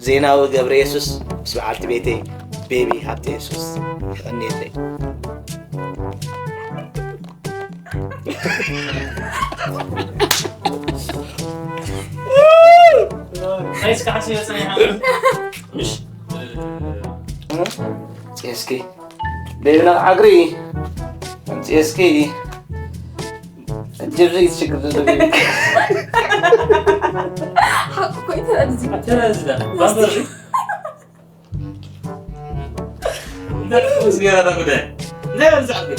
ዜናዊ ገብረ የሱስ ምስ በዓልቲ ቤተይ ቤቢ ሃብተ የሱስ። የቐንየለይ። ናይስ ከሓሲ ይበፅሕ። ምሽ? እስኪ ቤብና ዓግሪ ኣምፅኤ እስኪ። እጅብ ዘይት ችግር ዘሎ ቤቢ። ሓቁ እኮ እዩ፣ ተረድዚ። ተረድዚ ዳ። ባንበር። እንታይ ምስ ገራ ዳ ጉዳይ? እንታይ ኣብዚ ዓቢ?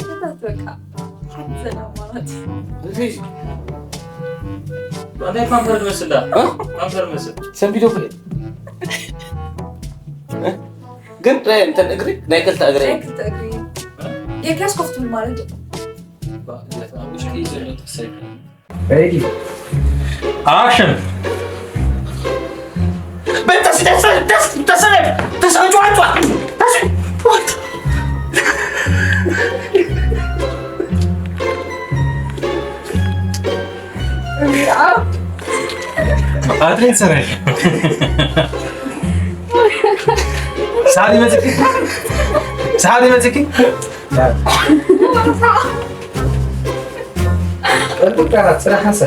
እንታይ በቃ? ሓዘን ኣማራጭ። እንታይ ፓምፐር ትመስል ዳ? እ? ፓምፐር መስል። ሰንቢዶ ፍለ። ግን እ፣ እንተን እግሪ ናይ ክልተ እግሪ። ናይ ክልተ እግሪ። ጌርካስ ኮፍ ትብል ማለት እዩ። Ready? Action! ኣትሌት ሰራይ። ሰዓት ይመጽኪ? ሰዓት ይመጽኪ? ቀልጥፍካ ስራሕ ሓንሳ።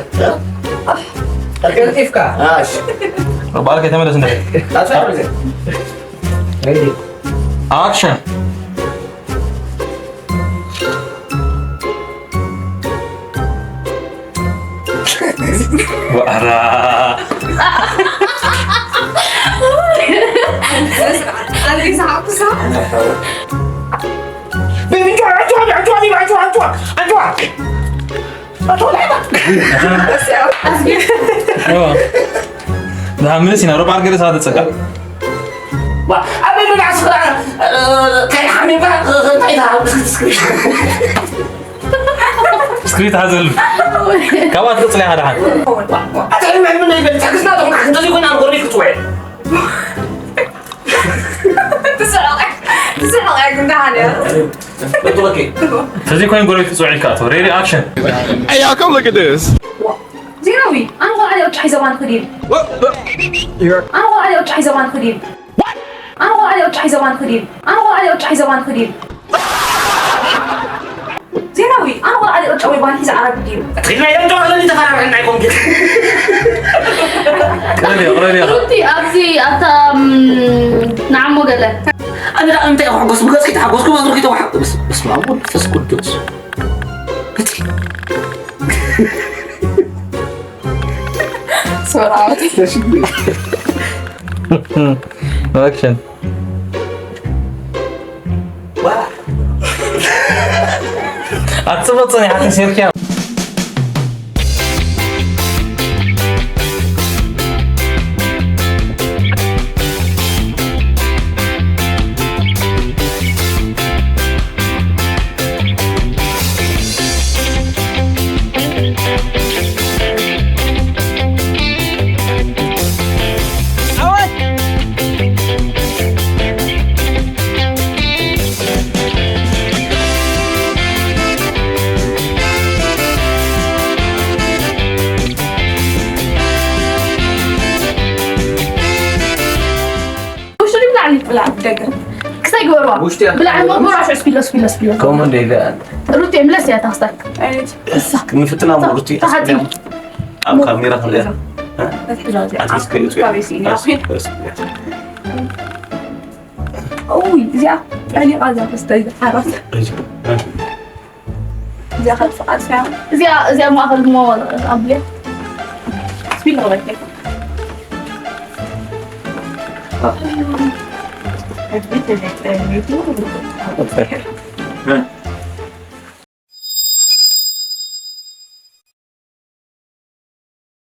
ቀልጥፍካ። እሺ። በዓል ከተመለስ እንደ ኣትፈርዘ። Ready? Action! ዋዕራ። ዝሓምስ ኢና ሮባ ኣርገለ ሰዓት ጸጋ። ኣበይ ብላዕ ስራ? ከይሓሚምካ እንታይ ትሃብስ ክትስክሪ? ስክሪት ሓዘሉ። ካብኣ ትቅጽል ኢኻ ደሓን። ኣታ ሕልሚ ሕልሚ ናይ በል፣ ትዕግስትና ተኾንካ፣ እንተዘይኮይና ኣብ ጎረቤት ክትውዕል። ትስሕቕ፣ ትስሕቕ እያ ግን ደሓን እያ። በትወኪ። እንተዘይኮይኑ ጎረቤት ክትውዕል ኢልካ ኣቶ። ሬዲ ኣክሽን። Hey, y'all, come look at this. ዜናዊ፣ ኣነ ቆልዓ ጫሕ ዘባን ክዲብ። ኣነ ቆልዓ ጫሕ ዘባን ክዲብ። ኣነ ቆልዓ ጫሕ ዘባን ክዲብ። ኣነ ቆልዓ ጫሕ ዘባን ክዲብ። ዜናዊ፣ ኣነ ቆልዓ ሊቕጫ ወይ ባንኪ ዝዓረግ ድዩ? ትግርኛ እዮም ተባህለኒ ተፈራርሕና ኣይኮንኩን። ቅረብ፣ ቅረብ፣ ቅረብ። ሩቲ፣ ኣብዚ፣ ኣብታ፣ ም፣ ንዓሞ ገለ። ኣነ ደኣ እንታይ ክሕጎስ? ብገጽኪ ተሓጎስኩ፣ ብእግርኪ ተዋሓ-፣ በስ-፣ በስመ ኣብ ወወልድ ወመንፈስ ቅዱስ። እቲ ሶራዊ። ኣክሽን። ኣትጽበጽን ኢኻ ተሴርክያ። ውሽጢ ድዩ ላዕሊ? ብላዕ ደገ። ክሳይ ግበርዋ። ውሽጢ እያ። ብላዕ እሞ ግበርዋ፣ ሽዑ ስፒሎ፣ ስፒሎ፣ ስፒሎ። ከምኡ እንደ ኢለ። ሩቴ፣ ምለስ እያ ታኽስታይ። ኣይነት። እሳ። ምፍትና እሞ ሩቴ፣ ታሓቲ። ኣስቅድም። ኣብ ካሜራ ክንሪኣ። እ? ኣትሊስት ከይወፅእ። ካበይ ስኢና? እስ-፣ እስ-፣ እውይ፣ እዚኣ ጠሊቓ እዛ ክስታይ ዝሓራት። እዚኣ። እ። እዚኣ ኸዓ ትስዓር እያ። እዚኣ፣ እዚኣ ማእኸል እሞ ኣብልያ። ስፒል ንኽበልዕ። እ።